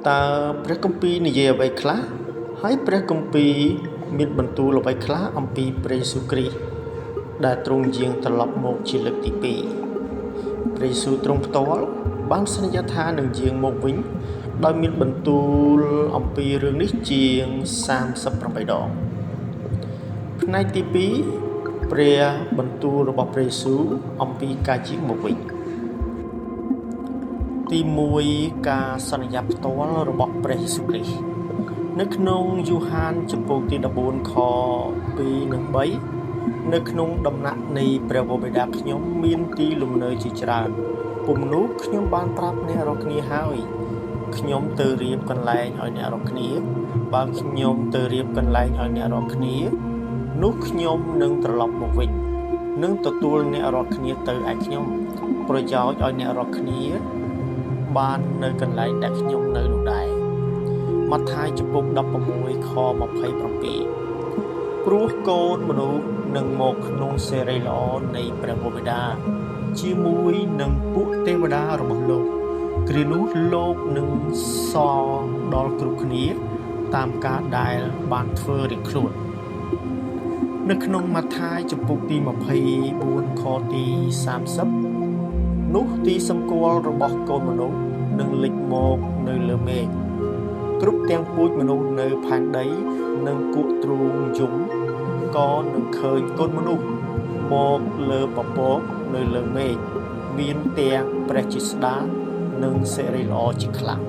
តើព្រះគម្ពីរនិយាយអ្វីខ្លះហើយព្រះគម្ពីរមានបន្ទូលអ្វីខ្លះអំពីព្រះយេស៊ូវគ្រីស្ទដែលទ្រង់យាងត្រឡប់មកជាលើកទី2ព្រះយេស៊ូវទ្រង់ផ្ទាល់បានសន្យាថានឹងយាងមកវិញដោយមានបន្ទូលអំពីរឿងនេះជាង38ដងផ្នែកទី2ព្រះបន្ទូលរបស់ព្រះយេស៊ូវអំពីការយាងមកវិញទី1ការសន្យាផ្ទាល់របស់ព្រះយេស៊ូវគ្រីស្ទនៅក្នុងយូហានជំពូកទី14ខ2និង3នៅក្នុងដំណាក់នៃព្រះវរបិតាខ្ញុំមានទីលំនៅជាច្រើនពុំនោះខ្ញុំបានប្រាប់អ្នករាល់គ្នាហើយខ្ញុំទៅរៀបកន្លែងឲ្យអ្នករាល់គ្នាបើខ្ញុំទៅរៀបកន្លែងឲ្យអ្នករាល់គ្នានោះខ្ញុំនឹងត្រឡប់មកវិញនឹងទទួលអ្នករាល់គ្នាទៅឯខ្ញុំប្រយោជន៍ឲ្យអ្នករាល់គ្នាបាននៅកន្លែងដែលខ្ញុំនៅនោះដែរម៉ាថាយជំពូក16ខ27ព្រោះកូនមនុស្សនឹងមកក្នុងសិរីល្អនៃព្រះវរបិតាជាមួយនឹងពួកទេវតារបស់លោកគ្រានោះលោកនឹងសងដល់គ្រប់គ្នាតាមការដែលបានធ្វើរៀងខ្លួននៅក្នុងម៉ាថាយជំពូកទី24ខទី30នោះទីសម្គាល់របស់កូនមនុស្សនឹងលេចមកនៅលើមេឃគ្រប់ទាំងពូជមនុស្សនៅផែនដីនឹងគក់ទ្រូងយំក៏នឹងឃើញកូនមនុស្សមកលើពពកនៅលើមេឃមានទាំងព្រះជាស្តានិងសិរីល្អជាខ្លាំង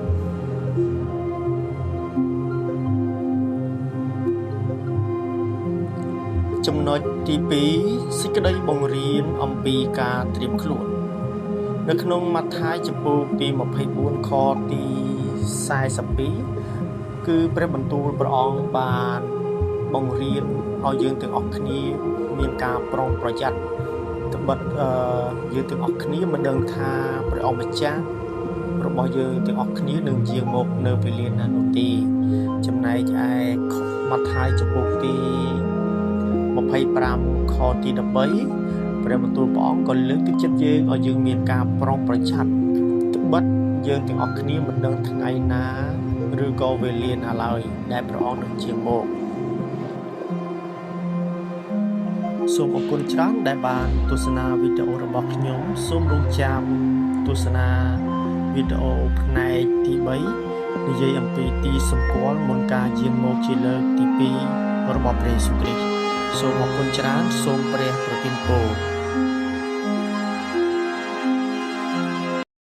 ចំណុចទី2សេចក្តីបង្រៀនអំពីការត្រៀមខ្លួននៅក្នុងម៉ាថាយជំពូកទី24ខទី42គឺព្រះបន្ទូលព្រះអង្គបានបង្រៀនឲ្យយើងទាំងអស់គ្នាមានការប្រុងប្រយ័ត្នត្បិតយើងទាំងអស់គ្នាមិនដឹងថាព្រះអង្គម្ចាស់របស់យើងទាំងអស់គ្នានឹងយាងមកនៅវេលាណានោះទេចំណែកឯម៉ាថាយជំពូកទី25ខទី13ព្រះបន្ទូលព្រះអង្គក៏លើកទឹកចិត្តយើងឲ្យយើងមានការប្រុងប្រយ័ត្នត្បិតយើងទាំងអស់គ្នាមិនដឹងថ្ងៃណាឬក៏វេលាណាឡើយដែលព្រះអង្គនឹងយាងមកសូមអរគុណច្រើនដែលបានទស្សនាវីដេអូរបស់ខ្ញុំសូមរងចាំទស្សនាវីដេអូផ្នែកទី3និយាយអំពីទីសម្គាល់មុនការយាងមកជាលើកទី2របស់ព្រះយេស៊ូវគ្រីស្ទសូមអរគុណច្រើនសូមព្រះប្រទានពរ